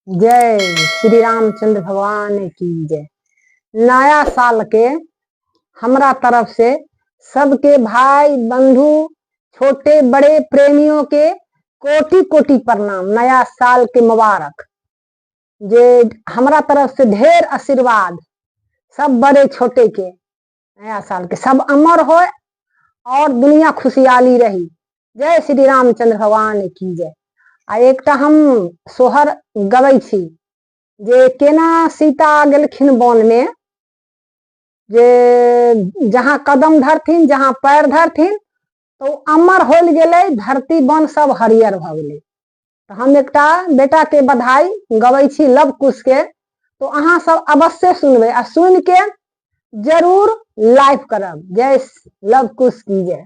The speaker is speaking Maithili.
जय श्री रामचंद्र भगवान की जय। नया साल के हमरा तरफ से सबके भाई बंधु छोटे बड़े प्रेमियों के कोटि कोटि प्रणाम। नया साल के मुबारक। जे हमरा तरफ से ढेर आशीर्वाद सब बड़े छोटे के, नया साल के सब अमर हो और दुनिया खुशहाली रही। जय श्री रामचंद्र भगवान की जय। आ एकटा हम सोहर गबै छी जे केना सीता गेलखिन वन में, जे जहाँ कदम धरथिन जहाँ पैर धरथिन तो अमर होल गेलै, धरती वन सब हरियर भऽ गेलै। तऽ हम एकटा बेटा के बधाई गबै छी लव कुश के, तो अहाँ सब अवश्य सुनबै आ सुनि के जरूर लाइक करब। जय लव कुश की जय।